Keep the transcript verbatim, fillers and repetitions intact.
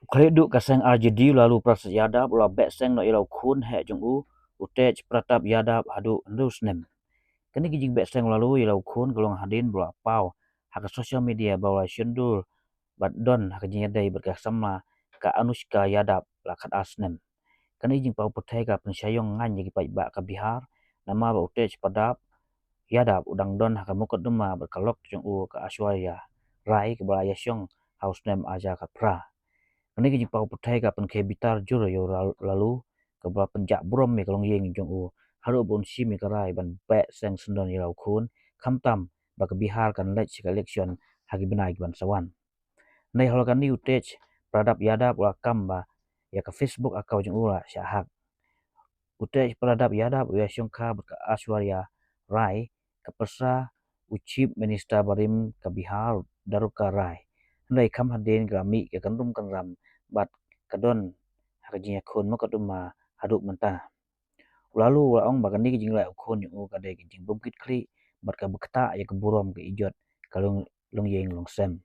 Khlieh duh ka seng R J D, u Lalu Prasad Yadav u la beh seng noh ïa la u khun heh jong u, u Tej Pratap Yadav, haduh hynriew snem. Kane ka jingbeh seng u Lalu ïa la u khun ka long hadien ba u la paw ha ka social media ba u la shon dur bad don ha ka jingïadei bad ka samla ka Anushka Yadav la khatar snem. Kane ka jingpaw pyrthei ka pynshai ïong ngain ïa ki paidbah ka Bihar, namar ba u Tej Pratap Yadav u dang don ha ka mukotduma bad ka lok jong u ka Aishwarya Rai kaba la ïashong ha u snem ar hajar khatphra. Kane ka jingpaw pyrthei ka pynkhie bitar jur ïa u Lalu, kaba la pynjah burom ïa ka longïing jong u haduh ba un shim ïa ka rai ban beh seng syndon ïa la u khun, khamtam ba ka Bihar kan leit sha ka election ha ki bnai ki ban sa wan. Hynrei halor kane u Tej Pratap Yadav u la kam ba ïa ka Facebook account jong u la shah hack. U Tej Pratap Yadav u ïashongkha bad ka Aishwarya Rai, ka pyrsa u Chief Minister barim ka Bihar, Dwarka Rai. Hynrei kham hadien ka la mih ka kynrum kynram bad ka don ha ka jingïakhun mukotduma haduh mynta. U Lalu u la ong ba kane ka jingleh u khun jong u ka dei ka jingbymkitkhlieh bad kaba ktah ïa ka burom ka ijot ka long, longïing longsem.